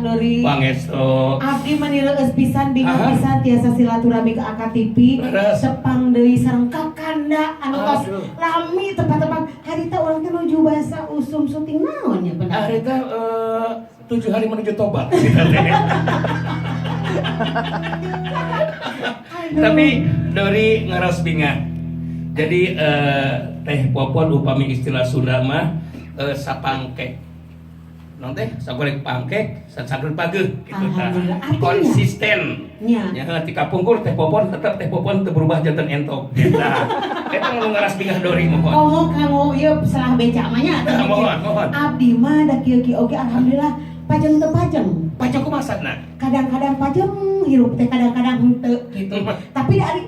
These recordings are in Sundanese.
Kang Dori. Pangestu. Abdi mani reueus pisan, bingah pisan tiasa silaturahmi ke AKTV. Leres. Tepang deui sareng kakanda anu tos Aduh. lami tempat-tempat harita urang teh nuju bahasa usum syuting naon nya bener. Harita 7 hari menuju tobat. Gitu teh. Aduh. Tapi Dori ngaras bingah. Jadi Teh Popon upami istilah Sunda mah sapangkek. Non teh sagoreng pangkek, sasageur pageuh gitu tah. Alhamdulillah. Artinya? Konsisten. Nya. Ya, ti kapungkur Teh Popon tetep Teh Popon teu berubah janten entok. Eta. Eta nu ngaras bingah Dori mohon. Komo kanggo ieu salah beca mah nya. Nah, mohon, mohon. Abdi mah da kieu-kieu oge alhamdulillah pajeng teu pajeng. Pajeng kumaha? Kadang-kadang pajeng hirup teh, kadang-kadang henteu gitu. Tapi dari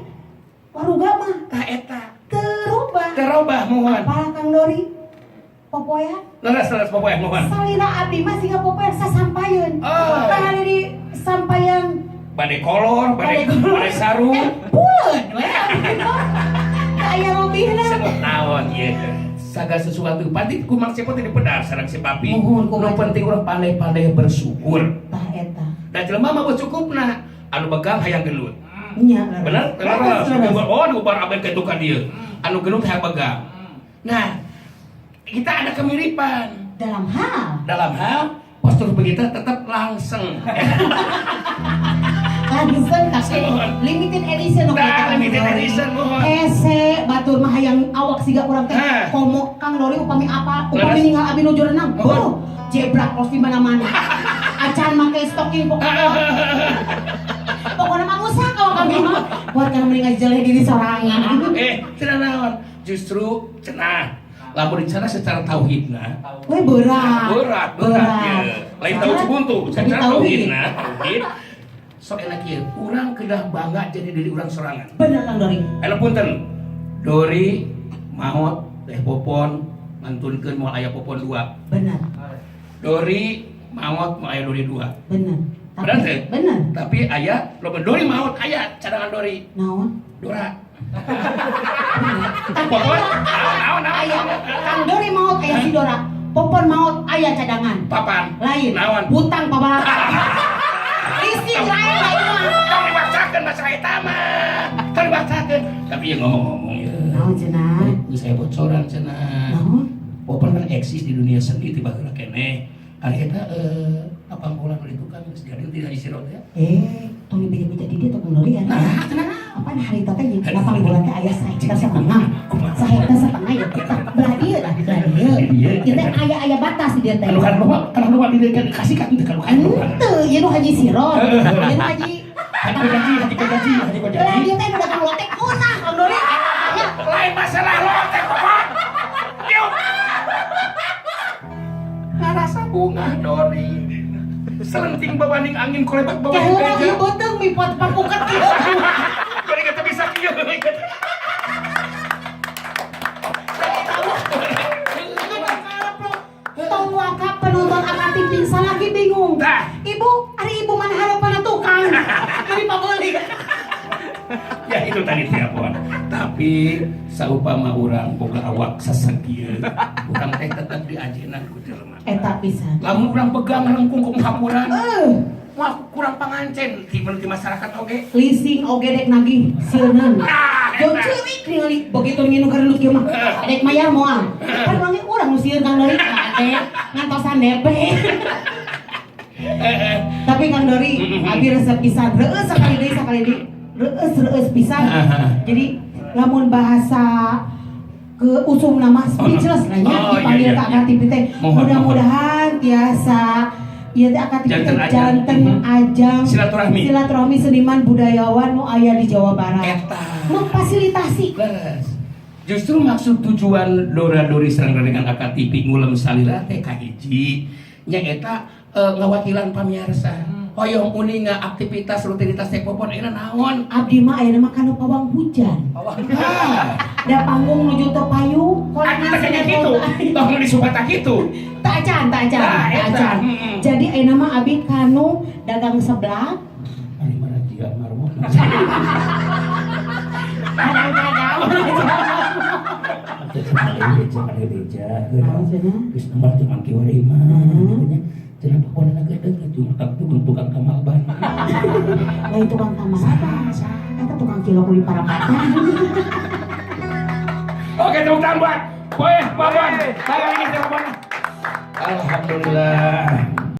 waruga mah Tah eta. Terubah. Terobah mohon. Apalah Kang Dori? Popoean. Leres, leres, popoean mohon. Salira abdi mah siga popoean sasampayeun. Oh. Kali di sampayan. Bade kolor, bade bade sarung. Eh, buleun we abdi mah. Teu aya robihna. Sebab naon ieu? Segala sesuatu pasti ku Mang Cepot dipedar sareng si Papi. Mohon, kumaha. Nu penting urang pandai-pandai bersyukur. Tah eta. Da jelema mah geus cukupna. Anu begang hayang gelut. Nya. Leres. Bener? Leres, Leres. leres. Oh, diubar abed ka itu ka dieu. Anu gelut hayang begang. Nah, kita ada kemiripan Dalam hal dalam hal postur begitu tetap langseng. Langsung tapi limited edition oke. Nah, limited edition, mohon. Hese batur mah hayang awak siga urang teh Nah. komo Kang Dori upami apa upami Leres. Ninggal abi nuju renang. Mohon. Oh, zebra cross di mana-mana. Acan make stocking pokoknya. Pokoknya mah ngusak awak kami mah. Buat kana mending ngajeleh diri sorangan. Eh, cenah naon? Justru cenah lamun rencana secara tauhidna. Weh, berat. Berat, berat, ya. Lain tahu cibuntu, Tapi secara tauhid. tauhidna, tauhid. Sok enak ieu, urang kedah bangga jadi diri urang sorangan. Bener, Kang Dori. Elo punten. Dori maot, Teh Popon ngantunkeun moal aya Popon dua. Bener. Dori maot moal aya Dori dua. Bener. Tapi, Bener teh? Bener. Tapi aya loba Dori maot aya cadangan Dori. Naon? Dora. Tapi Popon, aya naon naon naon. Aya Kang Dori maot aya si Dora. Popon maot aya cadangan. Papan. Lain. Naon? Hutang pabalaka. Listing lain lah itu mah. Tong dibacakeun masalah eta mah. Tong dibacakeun. Tapi ya ngomong-ngomong ya. Naon cenah? Geus aya bocoran cenah. Naon? Popon kan eksis di dunia seni ti baheula keneh. Ari eta apang bulan itu kan geus jadi tidak istirahat ya. Eh, tong dibeja-beja di dia tuh Kang Dori ya. Nah, cenah. Apa harita teh di lapang bola teh aya sahektar setengah. Sahektar setengah ya. Tah, belah dieu lah, belah dieu. Ieu teh aya aya batas di dieu teh. Anu kan loba, kan loba di dieu kan kasih kan teu kan kan. Henteu, ieu nu Haji Siron. Ieu nu Haji Haji Kojaji, Haji Kojaji, Haji Belah Kojaji. dieu teh nu dagang lotek munah Kang Dori. Ya, Lain masalah lotek, Popon. Yuk. Ngarasa bungah Dori. Selenting babanding angin kolebat bawa Kaheula ieu beuteung mipot papuket kieu. Dori kita bisa kieu. Tong waka penonton akan pingsan lagi bingung. Tah. Ibu, ari ibu mana harapan tukang? Jadi pabeulit. Ya itu tadi telepon. Tapi saupama urang boga awak sasakieu, urang teh tetep diajenan ku jelema. Eta pisan. Lamun urang pegang rengkung ku hapuran, Eh, moal kurang pangancen ti di masyarakat oge. Leasing oge dek nagih sieuneun. Nah, Jauh eta. ceurik ningali begitu nginum karendut kieu mah. Dek mayar moal. Kan urang urang nu sieun Kang Dori kade ngantosan DP. Tapi Kang Dori, abi resep pisan. Reueus sekali deui, sekali deui. Reueus reueus pisan. Jadi lamun bahasa ke usum nama speechless lah nya Oh, iya, dipanggil iya, ke iya. AKTV teh. Mohon, Mudah-mudahan tiasa ieu teh AKTV teh Janten ajang. janten ajang Silaturahmi. Silaturahmi seniman budayawan nu aya di Jawa Barat. Eta. Memfasilitasi. Leres. Justru maksud tujuan Dora Dori sareng dengan AKTV ngulem salira teh kahiji nyaeta ngawakilan pamiarsa. Hoyong uninga aktivitas rutinitas Teh Popon ayeuna naon? Abdi mah ayeuna mah kana pawang hujan. Ah, Da panggung nuju teu payu, ah, teh kayak gitu. Tong disubata kitu. Tak acan, tak acan, Nah, tak eta. acan. Jadi ayeuna mah abi kanu dagang seblak, Ari mah jiga marmot. Kadang-kadang. Teh beja, ada beja. Naon cenah? Geus nomor teu mangki wae mah. Cenah pokona gede atuh tak Lain tukang tambal. Eta tukang cilok di parapatan. Oke, tepuk tangan buat Boy, Babon. Saya ini telepon. Alhamdulillah.